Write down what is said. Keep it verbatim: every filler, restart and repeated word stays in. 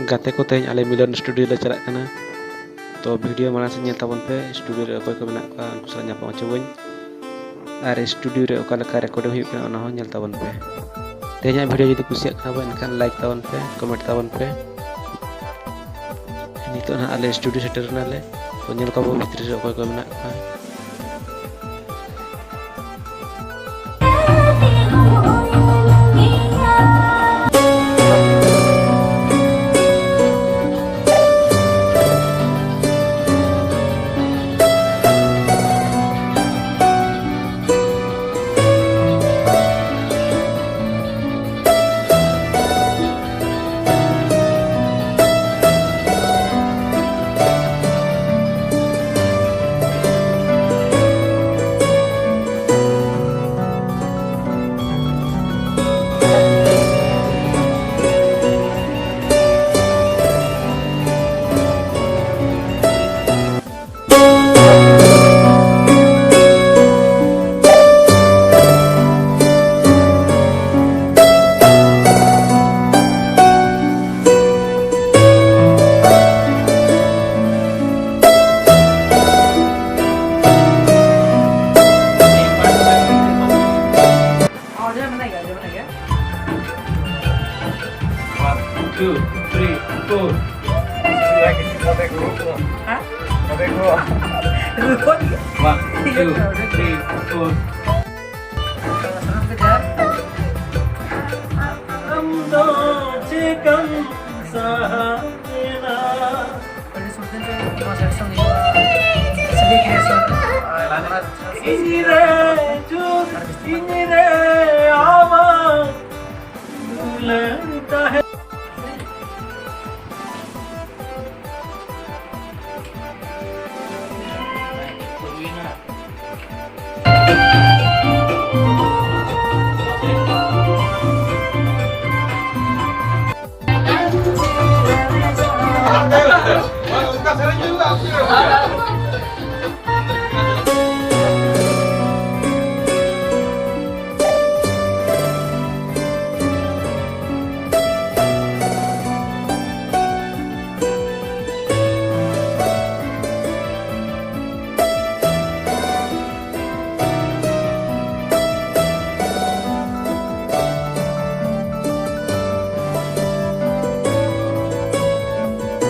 ᱜᱟᱛᱮ ᱠᱚ, ᱛᱮᱦᱮᱧ ᱟᱞᱮ ᱢᱤᱞᱚᱱ ᱥᱴᱩᱰᱤᱭᱳ ᱞᱮ ᱪᱟᱞᱟᱜ ᱠᱟᱱᱟ᱾ ᱛᱚ, ᱵᱷᱤᱰᱤᱭᱳ ᱢᱟᱲᱟᱝ ᱥᱮᱫ ᱧᱮᱞ ᱛᱟᱵᱚᱱ ᱯᱮ, ᱥᱴᱩᱰᱤᱭᱳ ᱨᱮ ᱚᱠᱚᱭ ᱠᱚ ᱢᱮᱱᱟᱜ ᱠᱚᱣᱟ, ᱩᱱᱠᱩ ᱥᱟᱞᱟᱜ ᱧᱟᱯᱟᱢ ᱦᱚᱪᱚ ᱵᱚᱱ᱾ ᱟᱨ ᱥᱴᱩᱰᱤᱭᱳ ᱨᱮ ᱚᱠᱟ ᱞᱮᱠᱟ ᱨᱮᱠᱳᱨᱰᱤᱝ ᱦᱩᱭᱩᱜ ᱠᱟᱱᱟ, ᱚᱱᱟ ᱦᱚᱸ ᱧᱮᱞ ᱛᱟᱵᱚᱱ ᱯᱮ᱾ ᱛᱮᱦᱮᱧᱟᱜ ᱵᱷᱤᱰᱤᱭᱳ ᱡᱩᱫᱤ ᱠᱩᱥᱤᱭᱟᱜ ᱠᱟᱱᱟ ᱵᱚᱱ, ᱮᱱᱠᱷᱟᱱ ᱞᱟᱭᱤᱠ ᱛᱟᱵᱚᱱ ᱯᱮ, ᱠᱚᱢᱮᱱᱴ ᱛᱟᱵᱚᱱ ᱯᱮ᱾ ᱱᱤᱛᱚᱜ ᱱᱟᱦᱟᱜ ᱟᱞᱮ ᱥᱴᱩᱰᱤᱭᱳ ᱥᱮᱴᱮᱨ ᱮᱱᱟᱞᱮ᱾ ᱛᱚ, ᱧᱮᱞ ᱠᱚᱣᱟ ᱵᱚᱱ ᱵᱷᱤᱛᱨᱤ ᱨᱮ ᱚᱠᱚᱭ ᱠᱚ ᱢᱮᱱᱟᱜ ᱠᱚᱣᱟ᱾ One, two, three, four. हाँ? रुको। One, two, three, four. हम दो चिकन सहारा। पहले सुनते थे, वहाँ से सुन लिया। इसलिए कि ये सब हमारा इन्हीं रे, जो इन्हीं रे आवाज बुलंद है। ᱥᱮᱨᱮᱧ ᱦᱩᱭᱩᱜᱼᱟ, ᱟᱢ ᱥᱮᱨᱮᱧ ᱦᱩᱭᱩᱜᱼᱟ᱾